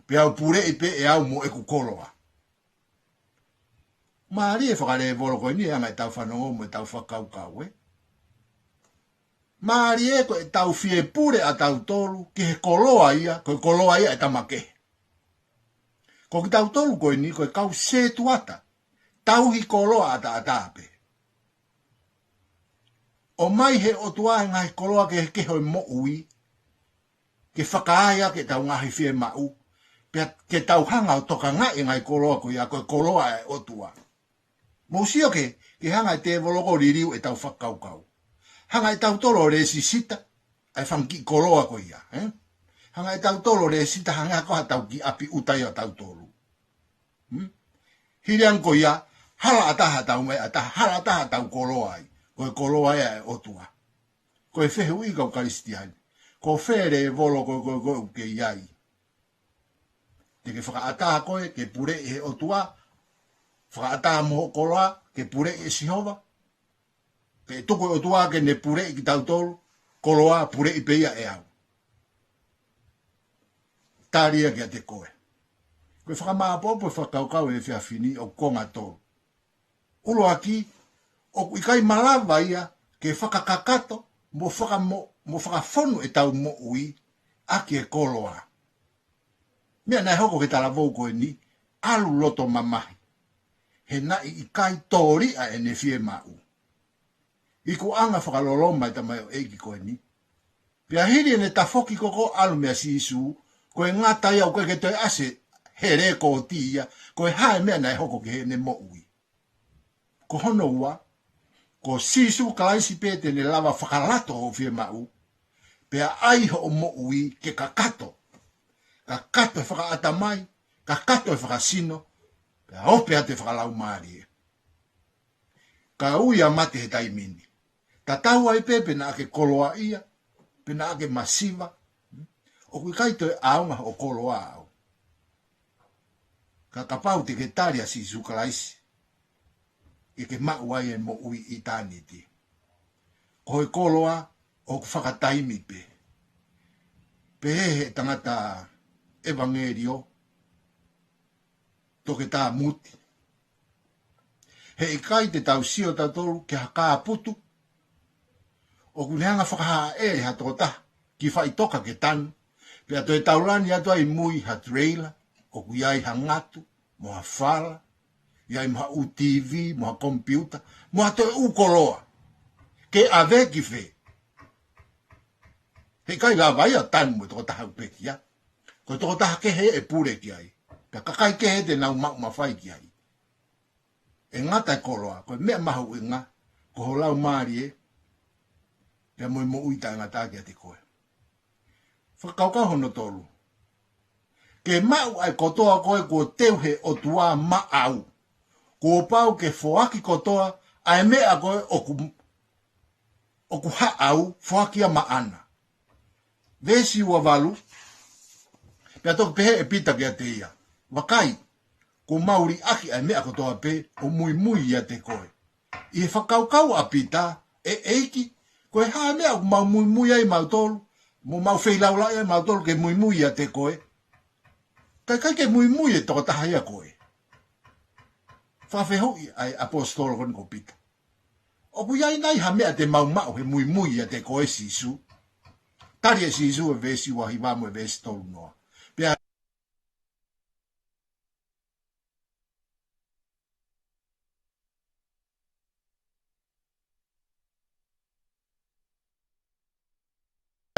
pea u puleʻi pē ʻe au mo ʻeku koloa. Mālie e fakalēvolo ko eni he anga ʻetau fanongo mo ʻetau fakakaukau, ē. Mālie ko ʻetau fie pule ʻatautolu ki he koloa ia, ko e koloa ia ʻa e tama kehe. Ko kitautolu ko eni, ko e kau setuata, tauhi koloa ʻataʻatā pē. ʻOmai he ʻOtua e ngaahi koloa kehekehe ʻo e moʻui, ke fakaai ʻaki ʻetau ngaahi fiemaʻu, pea ke tau hanga ʻo tokangaʻi e ngaahi koloa ko ia ko e koloa ʻa e ʻOtua. Mou sio ki he, ki he hanga ʻe he tēvolo ko ē ʻo liliu ʻetau fakakaukau. Hanga ʻe tautolu ʻo lēsisita ʻa e fanga kiʻi koloa ko ia, ē? Hanga ʻe tautolu ʻo lēsisita hangē ha ko haʻatau kiʻi ʻapi ʻuta ia ʻo tautolu. Hmm? Hili ange ko ia, hala ʻatā haʻatau meʻa, ʻatā, hala ʻatā haʻatau koloa ai, ko e koloa ia ʻa e ʻOtua. Ko e fehuʻi, kau Kalisitiane, ko fē lēvolo ko ē, ko ē, ko ē ʻoku ke ʻi ai? Te ke fakaʻatā koe ke puleʻi ʻe he ʻOtua, fakaʻatā mo hoʻo koloa ke puleʻi ʻe Sihova? Pe tuku e ʻOtua ke ne puleʻi kitautolu, koloa puleʻi pē ia ʻe au? Tali ia kiate koe. Ko e fakamāʻopoʻopo e fakakaukau he efiafi ni ʻoku konga tolu. ʻUluaki, ʻoku ʻikai malava ia ke fakakakato mo fakamo-, mo fakafonu ʻetau moʻui ʻaki e koloa. Meʻa naʻe hoko ki he talavou ko eni, ʻalu loto mamahi, he naʻe ʻikai tōliʻa ʻene fiemaʻu. Ikuʻanga fakaloloma e tamaioʻeiki ko eni. Pea hili ʻene tafoki ko ē ʻo ʻalu meia Sīsū, ko e ngata ia ʻoku ʻikai ke toe ʻasi he lēkooti ia ko e hā e meʻa naʻe hoko ki heʻene moʻui. Ko hono ua, ko Sīsū Kalaisi pē te ne lava fakalato hoʻo fiemaʻu, pea ʻai hoʻo moʻui ke kakato. Kakato e fakaʻatamai, kakato e fakasino, pea ope atu e fakalaumālie. Ka ui ʻa mate he taimi ni. Tatau ai pē pe naʻa ke koloaʻia, pe naʻa ke masiva, ʻoku ʻikai toe ʻaonga hoʻo koloa au. Ka kapau te ke tali ʻa Sīsū Kalaisi, ʻe ke maʻu ai e moʻui ʻitāniti. Ko e koloa ʻoku fakataimi pē. Pehē he tangata ʻevangeliō, Toketā Muti: He ʻikai te tau sio tautolu ki ha kāputu ʻoku ne hanga fakahāʻele ha tokotaha ki faʻitoka ke tanu, pea toe taulani atu ai mui ha trailer ʻoku ʻi ai ha ngatu, mo ha fala, ʻi ai mo ha ʻū T V, mo ha komipiuta, mo ha toe ʻū koloa. Ke ʻave ki fē? He ʻikai lava ia ʻo tanu mo e tokotaha ʻoku pekia. Ko e tokotaha kehe ʻe pule ki ai. Pea kakai kehe te nau maʻu mafai ki ai. ʻE ngata e koloa, ko e meʻa mahuʻinga, ko ho laumālie, pea mo e moʻui taʻengata kiate koe. Fakakaukau hono tolu. Ke maʻu ʻa e kotoa ko ē kuo teu he ʻOtua maʻau. Kuo pau ke foaki kotoa ʻa e meʻa ko ē ʻoku, ʻoku haʻau, foaki ia maʻana. Veesi ua valu, pea toki pehē ʻe Pita kiate ia, vakai, kuo mau liʻaki ʻa e meʻa kotoa pē ʻo muimui ʻiate koe. ʻI he fakakaukau ʻa Pita, ʻe ʻEiki, ko e hā e meʻa ʻoku mau muimui ai mautolu, mo mau feilaulaʻi ai mautolu ke muimui ʻiate koe. Ka ʻikai ke muimui e tokotaha ia ko ē. Fakafehuʻi ʻa e ʻaposetolo ko eni ko Pita. ʻOku ʻi ai nai ha meʻa te mau maʻu he muimui ʻiate koe Sīsū? Tali ʻe Sīsū ʻi he veesi ua hiva mo e veesi tolu noa. Pea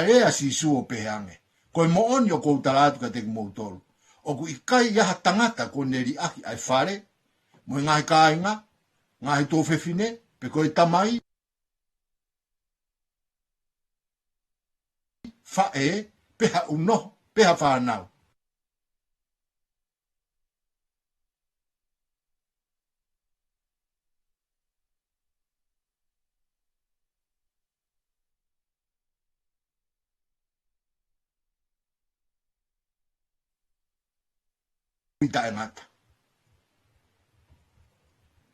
ʻEa Sīsū ʻo pehē ange, ko e moʻoni ʻoku ou tala atu kiate kimoutolu, ʻoku ʻikai ʻi ai ha tangata kuo ne liʻaki ʻa e fale, mo e ngaahi kāinga, ngaahi tuofefine, pe ko e tamai, faʻē, pe ha ʻunoho, pe ha fānau. Muimui taʻengata.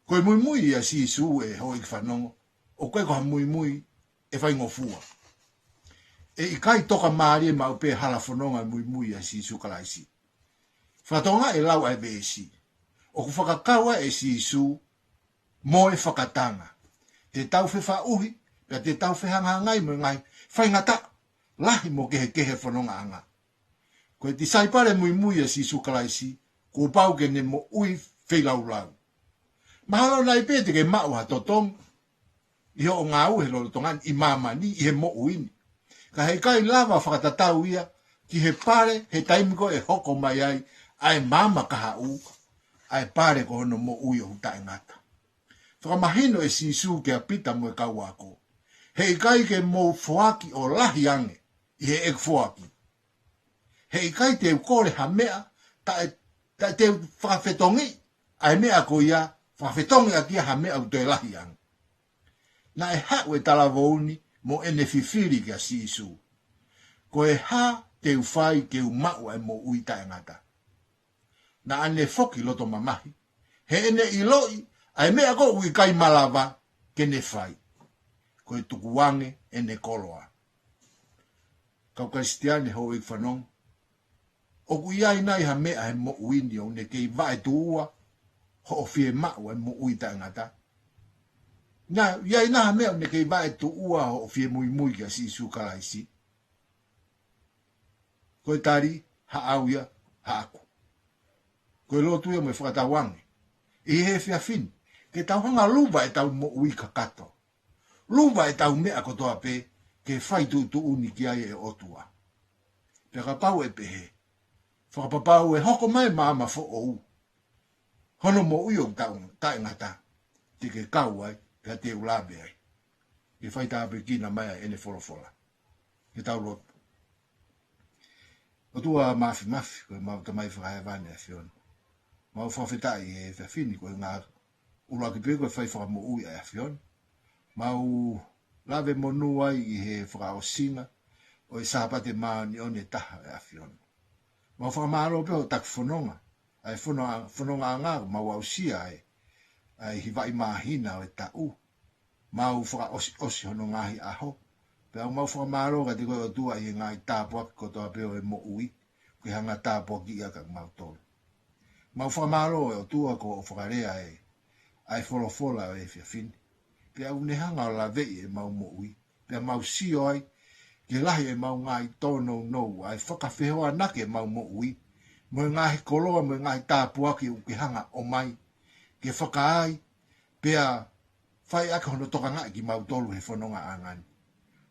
Ko e muimui ʻia Sīsū ʻe houʻeiki fanongo, ʻoku ʻikai ko ha muimui ʻe faingofua. ʻE ʻikai toka mālie maʻu pē hala fononga muimui ʻia Sīsū Kalaisi. Fakatokangaʻi e lau ʻa e veesi. ʻOku fakakau ai ʻe Sīsū mo e fakatanga. Te tau fefaʻuhi, pea te tau fehangahangai mo e ngaahi faingataʻa lahi mo kehekehe fonongaʻanga. Ko e tisaipale muimui ʻia Sīsū Kalaisi, kuo pau ke ne moʻui feilaulau. Mahalo nai pē te ke maʻu ha totongi ʻi hoʻo ngāue he lolotonga ni ʻi māmani ʻi he moʻui ni. Ka he ʻikai lava fakatatau ia ki he pale he taimi ko ē ʻe hoko mai ai ʻa e maama kahaʻu, ʻa e pale ko hono moʻui ʻoku taʻengata. Fakamahino ʻe Sīsū kia Pita mo e kau ako, he ʻikai ke mou foaki ʻo lahi ange ʻi heʻeku foaki. He ʻikai te u kole ha meʻa, taʻe, taʻe te u fakafetongi ʻa e meʻa ko ia, fakafetongi ʻaki ia ha meʻa ʻoku toe lahi ange. Naʻe haʻu e talavou ni mo ʻene fifili kia Sīsū. Ko e hā te u fai ke u maʻu ʻa e moʻui taʻengata? Naʻa ne foki loto mamahi, he ʻene ʻiloʻi ʻa e meʻa ko ē ʻoku ʻikai malava ke ne fai. Ko e tukuange ʻene koloa. Kau Kalisitiane houʻeiki fanongo, ʻoku ʻi ai nai ha meʻa he moʻui ni ʻoku ne kei vaʻe tuʻua hoʻo fiemaʻu ʻa e moʻui taʻengata? Naʻe ʻi ai nai ha meʻa ʻoku ne kei vaʻe tuʻua hoʻo fie muimui kia Sīsū Kalaisi? Ko e tali, haʻau ia, haʻaku. Ko e lotu ia mo e fakatauange ʻi he efiafi ni, ke tau hanga ʻo luva ʻetau moʻui kakato. Luva ʻetau meʻa kotoa pē ke fai tuʻutuʻuni ki ai e ʻOtua. Pea kapau ʻe pehē, fakapapau ʻe hoko mai maama foʻou, hono moʻui ʻoku taʻengata, te ke kau ai, pea te u lave ai. Ke fai tāpuekina mai ʻa ʻene folofola. Ke tau lotu. ʻOtua Māfimafi, ko ʻemau Tamai fakahēvani ʻa e ʻAfiona. Mau fakafetaʻi he efiafi ni ko e ngaahi ʻuluaki pē ko e fai fakamoʻui ʻa e ʻAfiona. Mau lave monū ai ʻi he fakaʻosinga ʻo e Sāpate māʻoniʻoni ʻe taha ʻa e ʻAfiona. Mau fakamālō pē hoʻo taki fononga, ʻa e fono-, fonongaʻanga ʻoku mau aʻusia ai, ʻa e hivaʻi māhina ʻo e taʻu. Mau fakaʻosiʻosi hono ngaahi ʻaho. Pea ʻoku mau fakamālō kiate koe ʻOtua ʻi he ngaahi tāpuaki kotoa pē ʻo e moʻui, ke hanga tāpuakiʻi ʻa kimautolu. Mau fakamālō ʻe ʻOtua ko hoʻo fakalea ē, ʻa e folofola ʻo e efiafi ni. Pea ʻoku ne hanga ʻo laveʻi ʻemau moʻui. Pea mau sio ai, ke lahi ʻemau ngaahi tōnounou, ʻa e fakafehoanaki ʻemau moʻui, mo e ngaahi koloa, mo e ngaahi tāpuaki ʻoku ke hanga ʻo ʻomai, ke fakaai, pea fai ʻaki hono tokangaʻi kimautolu he fonongaʻanga ni.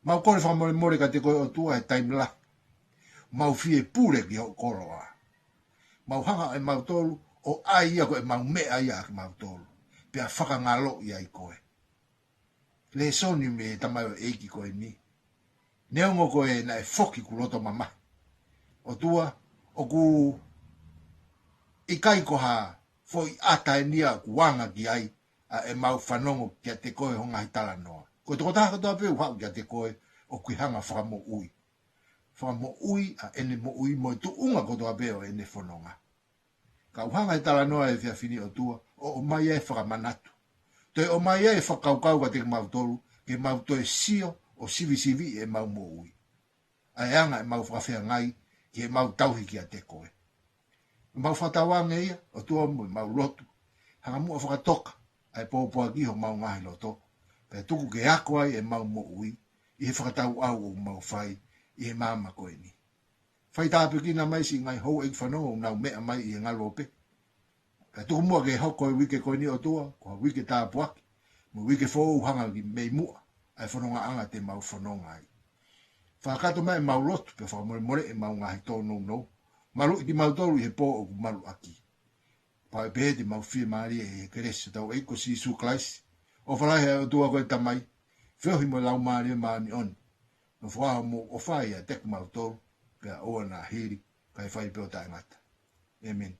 Mau kole fakamolemole kiate koe ʻOtua he taimi lahi. Mau fie pule ki hoʻo koloa. Mau hanga ʻe mautolu ʻo ʻai ia ko e mau meʻa ia ʻa kimautolu. Pea fakangaloʻi ai koe. Lēsoni mei he tamaioʻeiki ko eni. Neongo ko e naʻe foki kuo loto mamahi. ʻOtua, ʻoku ʻikai ko ha foʻi ʻata eni ia ʻoku anga ki ai ʻa e mau fanongo kiate koe ho ngaahi talanoa. Ko e tokotaha kotoa pē ʻoku haʻu kiate koe ʻoku ke hanga fakamoʻui. Fakamoʻui ʻa ʻene moʻui mo e tuʻunga kotoa pē ʻo ʻene fononga. Ka ʻoku hanga he talanoa ʻa e efiafi ni ʻOtua, ʻo ʻomai ai e fakamanatu. Toe ʻomai ai e fakakaukau kiate kimautolu, ke mau toe sio ʻo sivisiviʻi ʻemau moʻui. ʻA e anga ʻemau fakafeangai, ki heʻemau tauhi kiate koe. ʻEmau fakatauange ia, ʻOtua mo ʻemau lotu. Hanga muʻa fakatoka, ʻa e pōpoaki homau ngaahi loto. Pea tuku ke ako ai ʻemau moʻui, ʻi he fakatauʻau ʻoku mau fai, ʻi he māmani ko eni. Fai tāpuekina mai siʻi ngaahi houʻeiki fanongo ʻoku nau meʻa mai ʻi he ngaluope. Kae tuku muʻa ke hoko e uike ko eni ʻOtua, ko ha uike tāpuaki, mo e uike foʻou hanga ki mei muʻa, ʻa e fonongaʻanga te mau fononga ai. Fakakakato mai ʻemau lotu, pea fakamolemole ʻemau ngaahi tōnounou. Maluʻi kimautolu ʻi he pō ʻoku maluʻaki. Pea ʻoku pehē te mau fiemālie ʻi he kelesi ʻa hotau ʻEiki ko Sīsū Kalaisi. ʻOfa lahi ʻa e ʻOtua ko e Tamai. Feohi mo e Laumālie Māʻoniʻoni. Nofoʻia mo ʻofa ʻiate kimautolu. Pea ʻoua naʻa hili. Kae fai pē ʻo taʻengata. ʻĒmeni.